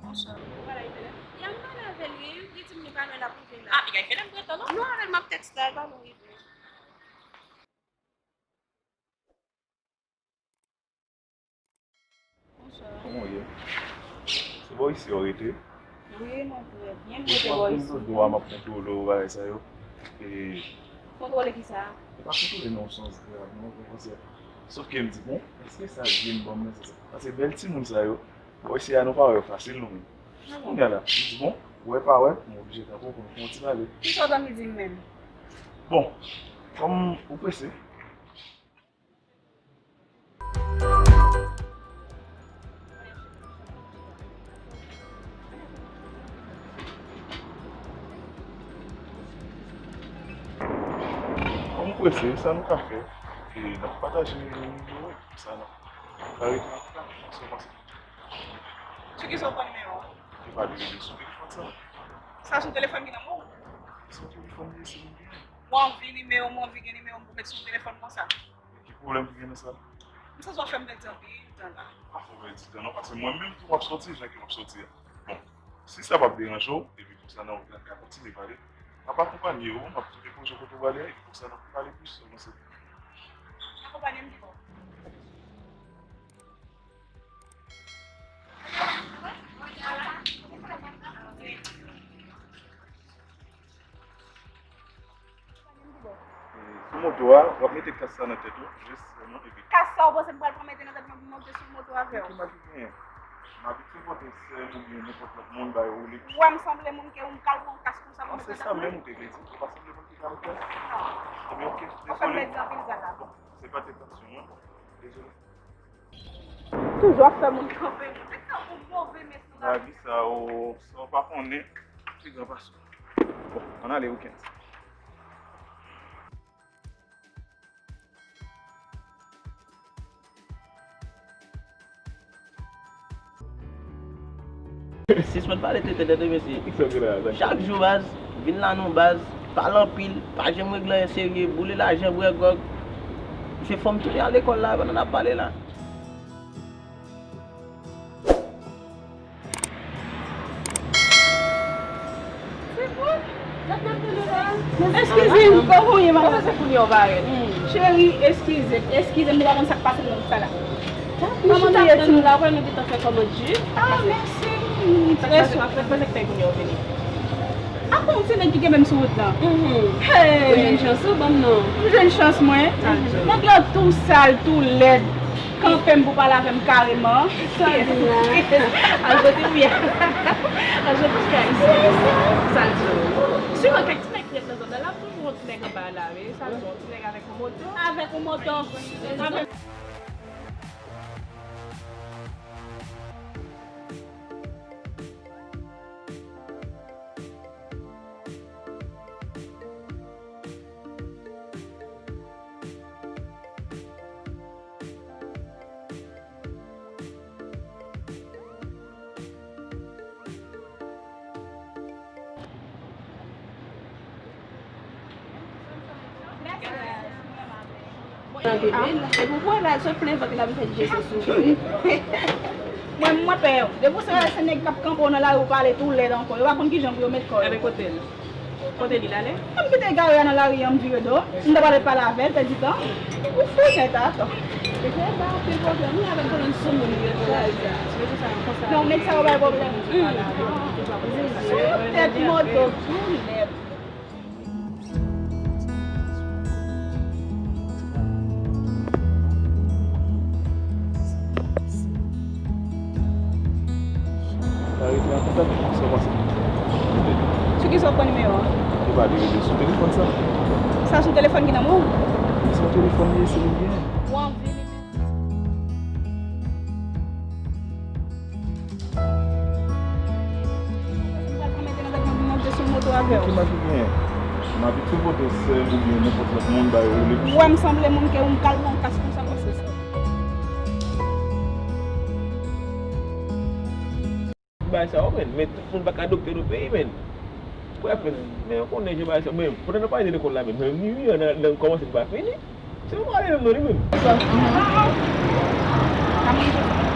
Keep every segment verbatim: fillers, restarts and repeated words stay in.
Bonswa. Ou pale avèk Fedem? Ya, m pale avè l, wi. Li di m li pa lwen, l ap rive la. Ah, piga Fedem gentan, non? Non, avè l m ap tèkste, l pa lwen rive. Bonswa. Kòman w ye? Se bò isi w rete? Wi, mwen trè byen, m rete bò isi. Depi w ap kontwole w bagay sa yo. E kontwole kisa? E pa kontwole nan yon sans grav, non, ou konprann? Sòf ke m di, bon, èske sa vye m ban m nan, se sa? Paske bèl timoun sa yo, bò isi a nou pa wè yo fasil, non, men. Ah bon? Kounye a la, m di, bon, wè pa wè, m oblije tankou pou nou fè yon ti pale. Kisa w t anvi di m menm? Bon, kòm ou prese, Kòm ou prese, sa nou ka fè, e n ap pataje nimewo w, sa n ap ka rete an kontak, sa w panse? Sou kisa w pran nimewo a? Ou pa dwe rele sou telefòn sa. Sa sou telefòn ki nan men w? Se yon telefòn li ye, se li menm. Ou anvi nimewo m, ou anvi gen nimewo m pou met sou telefòn konsa? Ki pwoblèm ki gen nan sa? M santi w ap fè m pèdi anpil tan la. Pa fè w pèdi tan non, paske mwen menm tou m ap sòti jan ke m ap sòti a. Bon, si sa p ap deranje w, epi konsa nan wout la n ka kontinye pale. M ap akonpanye w, m ap tou depoze w kote w prale a, epi konsa n ap pale plis, w panse? Akonpanye m kibò? Sou moto a, w ap mete kas sa nan tèt ou, jis sèlman, epi. Kas sa w panse m pral pran mete nan tèt mwen pou m monte sou moto avè w? Ki mal ki genyen? M abitye pote sèm oubyen nenpòt lòt moun ba yo woule. Ou wè m sanble moun ke ou m pral pran kas konsa pou mete nan tèt mwen? Se sa menm ou te vle di, ou pa sanble moun ki ka fè. Non. Ebyen, oke, dezole. Ou fè m pèdi anpil gad la. Bon, se pa te tansyon an. Dezole. Toujou ap fè moun kanpe, moun te tankou move mesye. Lavi sa, o, sa w pa konnen, pi gran pase w. Bon, ann ale wikenn sa. Sispann pale tenten, tande mesye. Sa w gen la, sa? Chak jou, baz, vin la non, baz, pale anpil, pa janm regle anyen serye, boule lajan, bwè gwòg. Se fò m tounen al lekòl la, pandan n ap pale la. Eskize m, kòman w ye, madanm? Kòman se kounye a w parèt? Cheri, eskize m, eskize m, nou pa konn sa k pase nan wout sa la. Kòman nou ye, timoun? La, nou gentan fè kòmand ji. Ah, mèsi. Sa k pase, sa k pase k fè kounye a w vini? Apa yon ti nèg ki kenbe m sou wout lan? Hey! Ou jwenn chans ou, ban m non. M jwenn chans mwen. Nèg lan tou sal, tou lèd. Kanpe m pou pale avè m kareman. Sa w di la? Al kote w ye. Al kote w ye. Sa l di w? Siman kèk ti nèg ki ret nan zòn nan, l ap toujou yon ti nèg anba la, wi. Sa l di w, yon ti nèg avèk yon moto? Avèk yon moto. Avèk Epi w wè la, sot plen vant li la, pou fè Jezi soufri. Mwen, mwen pè yo. Depi w se, se nèg k ap kanpe w nan lari, ou pale tou lèd ankò. Yo pa konn kijan pou yo met kò yo. Ebyen, kote l? Kote li, l ale? Mwen kite gari a nan lari an, m vire do. M ta pral pale avè l, pèdi tan. Ou fou, nèt, atò. Epi, e pa anpil pwoblèm, wi, avè m konnen sou moun li ye, pou la di a. Non, nèg sa yo bay pwoblèm. Sou tèt moto, tou lèd. Sou kisa w pran nimewo a? Ou pa dwe rele sou telefòn sa. Sa sou telefòn ki nan men w? Se yon telefòn li ye, se li gen. Ou anvi li Ki mal ki genyen? M abitye pote sèm oubyen nenpòt lòt moun ba yo rele. Ou wè m sanble moun ke ou m kal pran kas konsa konsa. Bagay sa yo, men, men tout moun pa ka doktè nan peyi, men. Brèf, men, men, ou konnen jan bagay sa, men, pandan n ap pale de lekòl la, men, men, ni wi, nan, nan kòmanse, li pa fini. Se pa pale menm non, li menm.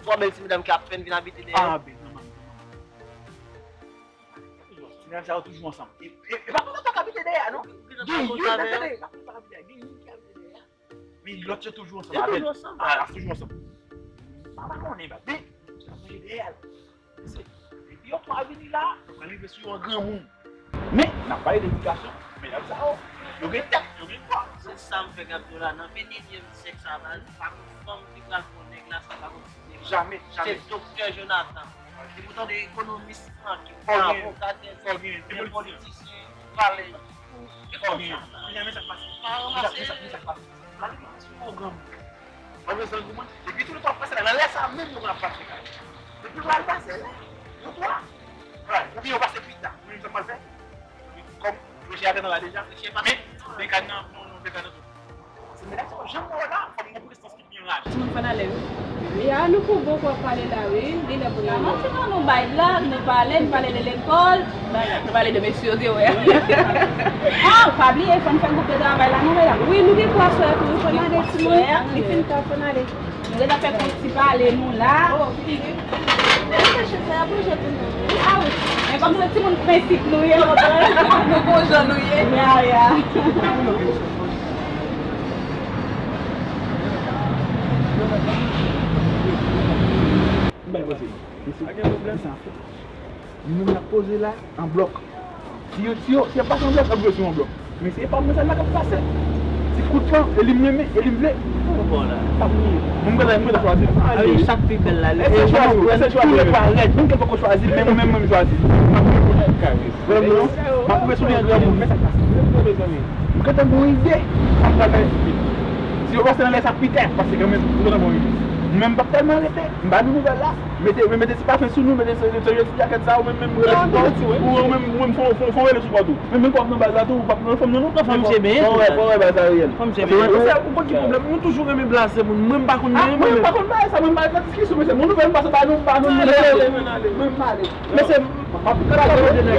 Twa bèl ti medam ki apèn vin abite dèyè. Ah, ben, non, manman, non, manman. Ti medam sa yo toujou ansanm. E, e, e pa konn sa k abite dèyè, non. Gen youn k abite dèyè. Pa konn sa k abite dèyè. Gen youn ki abite dèyè. Men lòt yo toujou ansanm avè l. Yo toujou ansanm. Ah, toujou ansanm. Sa pa konnen, ba. Men, se ap manje dèyè l. Se, epi yo twa vini la, yo pral rive sou yo an granmoun. Men, n ap pale de edikasyon, medam sa yo, yo gen tèt, yo gen kò. Se sa m fè gade yo la, nan venteyenm syèk sa la, pa gon fanm ki pral pran nèg la, sa pa gon ti nèg la. Jamè, jamè. Se Doktè Jonathan. Epi ou tande ekonomis Francky, avoka Dènye, politisyen Valè. E konsa. Jamè sa k pase. Pa ranmase. Mwen bezwen goumen. Epi tou le tan w ap pase la, nan lè sa a menm yo pral pase la. Epi yo pral pase la, yo twa. Oubyen yo pase pita. Ou menm sa w pral fè? Kòm Roger ap nan la deja. Men, Bekàn nan, non, non, Bekàn nan tou. Se medam sa yo janm wè la, fò m gen prestans ki byen raje. Timoun fò n ale wi. Ya, nou fè bon kou ap pale la wi. Li lè pou nou. Manman, ti nan nou bay blag, nou pale, nou pale de lekòl, nou pale de mesye yo te wè. Ah, pa bliye, fò n fè gwoup de travay la, non, medam? Wi, nou gen kou aswè a tou, fò n ale timoun. Li fin tan, fò n ale. Nou gentan fè kont ti pale nou la. Oh, figi. Mwen chèche sa, bouje pou nou. Ah wi. Men kòm se timoun prensip nou ye, nou gon jan nou ye. Ya, ya. M bay pase. Mesye, sa fè. Nou menm n ap poze la, an blòk. Si yo, si yo, si y ap pase an blòk, y ap jwe sou an blòk. Men se pa mwen sèlman k ap pase. Ti kout lan, e li m renmen, e li m vle. Bon, bon, la. Pa pou li. Mwen, mwen, mwen chwazi. Awi, chak pi bèl la. Èske chwazi, èske chwazi, tou lè twa rèd, menm ke poko chwazi, men mwen menm, mwen chwazi. M ap pran kout kare. Vrèman, m ap pran sou li an granmoun, men sa k pase. M gentan gon ide, sa m pral fè. Si yo pase nan lè sa pita, pase kanmenm, m gentan gon ide. Mwen menm, m p ap tèlman rete, m ba nou nouvèl la. Mete, mete ti pafen sou nou, mete se, se, se ti jakèt sa, ou menm, menm rele sou kò, ou menm, menm fon, fon, fon rele sou kò tou. Menm, menm kò ap nan baz la tou, ou p ap nan fanm nan, non? Non, fanm se byen. Fò wè, fò wè baz la reyèl. Fanm se byen. Ou konn ki pwoblèm, nou toujou renmen blaze moun, mwen m pa konn byen, mwen menm. Mwen m pa konn blaze sa, mwen m pa nan diskisyon, mesye. Moun nouvèl m pase ba nou, ba nou, mwen m ale, mwen m ale. Mesye, m ap gade de nèg.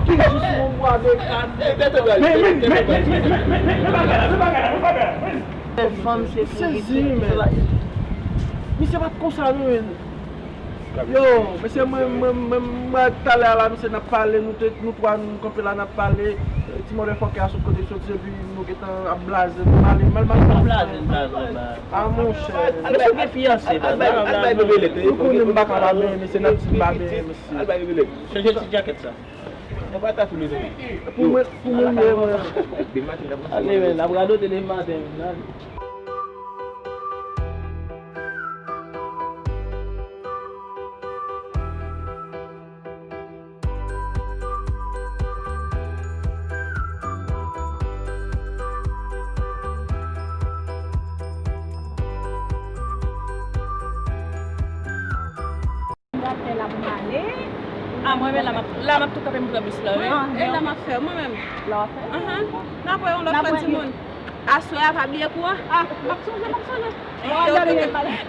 Ki jis yon mwa de kat. Men, men, men, men, men, men, men, bagay la, men bagay la, men bagay la, men bagay la, men. Fanm se pou sezi, men. Misye pa t konsa, non, men. Yo, mesye, mwen, mwen, mwen, mwen, talè a la, misye, n ap pale, nou te, nou twa, nou kanpe la, n ap pale. Ti motherfucker a sot kote l soti, epi nou gentan ap blaze, nou pale, mal, mal, mal. Blaze, blaze, blaze. Ah, monchè. Mesye gen fiyanse, blaze. Al bay, al bay bebe lèt. Ou konnen m pa ka pa benyen, mesye, n ap di m pa benyen, mesye. Al bay bebe lèt. Chanje ti jakèt sa. Mwen pa ta tou, mezanmi. Pou mwen, pou mwen, mwen, mwen. Demen maten, n ap... Ale, men, n ap radote demen maten, ale. Gade la pou m ale. Ah, mwen menm la m ap, la m ap tou kanpe m pran bis la, wi. Ah, e la m ap fè, mwen menm. La w ap fè? Ahan. N ap wè yon lòt fwa, timoun. Aswè a, pa bliye kouran. Ah, m ap sonje, m ap sonje.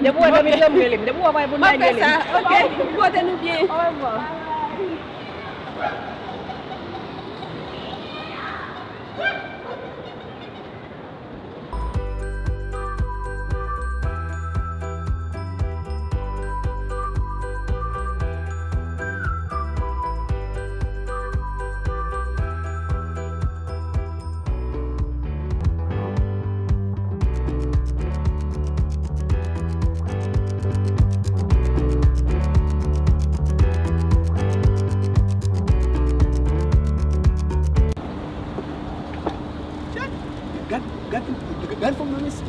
Depi w wè Dòmi Dòmi rele m. Depi w wè mwen pou m rele m. M ap fè sa. Ok. Pote nou byen. Orevwa. Gad, gad, gad, gad fanm nan, mesye.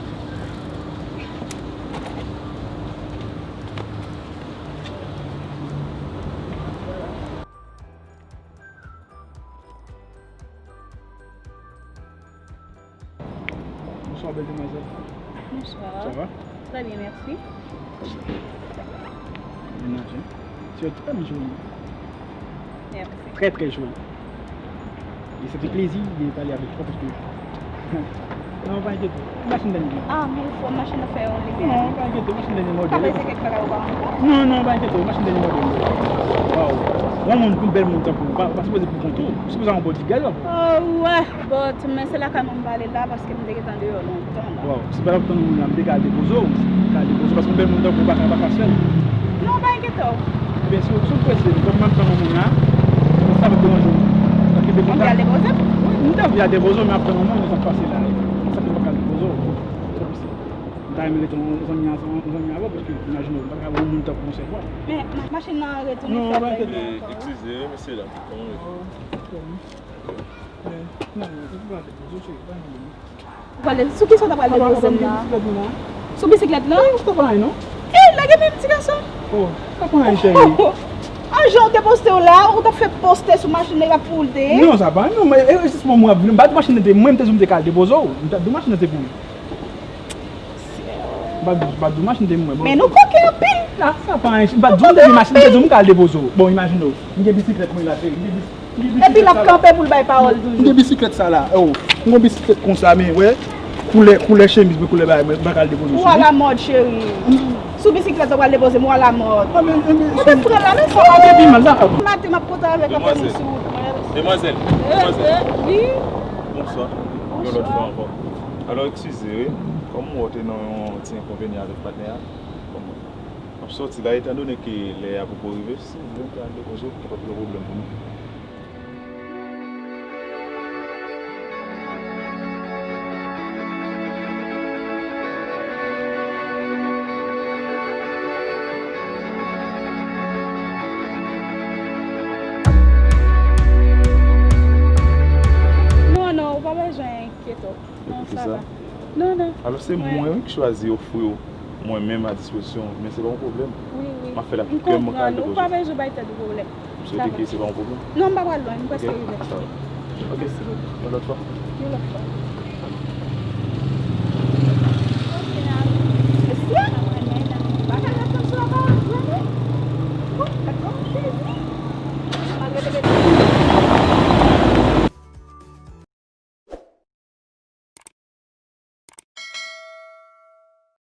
Bonsoir, belle demoiselle. Bonsoir. Ça va? Très bien, merci. Ménage, hein? Tu es très jolie. Merci. Très, très jolie. E se te plezi de pale avèk ou paske... Non, pa enkyete w. Machin dènye. Ah, men fò machin nan fè yon limyè. Non, pa enkyete w, machin dènye modèl. Pa prese kèk bagay ou pa manke. Non, non, pa enkyete w, machin dènye modèl. Waw. Yon moun, yon bèl moun tankou w, pa, pa sipoze pou kont ou. Ou sipoze yon bodyguard. Oh, wè. But, men se lakay mwen m pale la, paske m te gentan deyò lontan la. Waw, si pa t ap tann yon moun la, m te ka al depoze w. M te ka al depoze w, paske yon bèl moun tankou w pa ka, pa ka sèl. Non, pa enkyete w. Ebyen, si w, si w prese, kòm m ap tann yon moun la, sa p ap deranje w. Sa kenbe kontak. Mwen te al depoze w? Wi, m te anvi al depoze w, men ap tann yon moun, sa k pase la. Sa fè m pa ka al depoze w. M ta renmen rete yon zanmi, yon zanmi avè w, paske imajine w, m pa ka wè yon moun tankou w sèl fwa. Men, ma-, machin nan retounen fèt la. Non, pa enkyete w. Eskize, mesye dam, kòman w ye? Pale, sou ki sa w ta pral depoze m nan? Sou bisiklèt mwen an? Sou bisiklèt lan? Wi, ou pa anyen non. Ey, lage men m ti gason. Oh, pa anyen cheri. An jan w te poste w la, ou t ap fè poste sou machin nan, e pa pou w te ye? Non, sa pa non, men e, e, jis mwen, mwen, m pa di machin nan te mwen, m te di w m te ka al depoze w. M ta di w machin nan te pou ou. M pa di, m pa di w machin te mwen. Men nou koken anpil. Ah, sa pa anyen, m pa di w m te gen machin, m te di w m ka al depoze w. Bon, imajine w, m gen bisiklèt mwen la, cheri, m gen bis-, Epi l ap kanpe pou l bay pawòl toujou. M gen bisiklèt sa la. Oh, m gen bisiklèt konsa, men wè. Koulè, koulè chemiz mwen, koulè bagay mwen, m pa ka al depoze w sou li. Ou alamòd, cheri. Sou bisiklèt ou pral depoze m, ou alamòd. Ou mèt pran la, men sa pa gen pi mal la. Maten, m ap kontan avèk anpil moun sou wout mwen. Demwazèl, demwazèl. Wi. Bonswa. Yon lòt fwa ankò. Alò, eskize, wi. Kòm mwen te nan yon ti enkonvenyan avèk patnè a, kòm m ap sòti la, etandone ke lè a poko rive, si w vle, m ka al depoze w, pa gen pwoblèm pou nou. Sa. Non, non. Alò, se mwen, wi, ki chwazi ofri w mwen menm a dispozisyon w, men se pa yon pwoblèm. Wi, wi. M ap fè l ak tout kè m, mwen ka al depoze. Ou pa bezwen bay tèt ou pwoblèm. M swete ke se pa yon pwoblèm. Non, m pa pral lwen, m prèske rive. Sa va. Ok. Mèsi bokou. Yon lòt fwa. Yon lòt fwa.